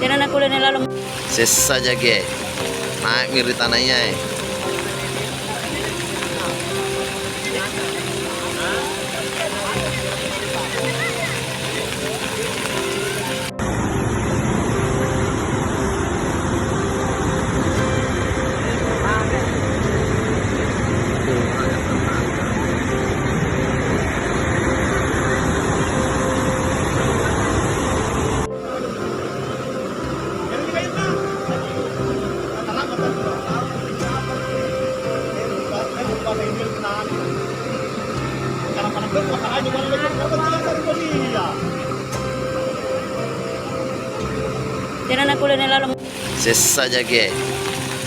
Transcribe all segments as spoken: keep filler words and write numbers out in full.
Tena nakulle nalalo. Sessa jaki, eh. Naikmi ri tanaya, eh. Tena nakulle nalalo. Sessa jaki, eh.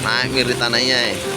Naikmi ri tanaya, eh.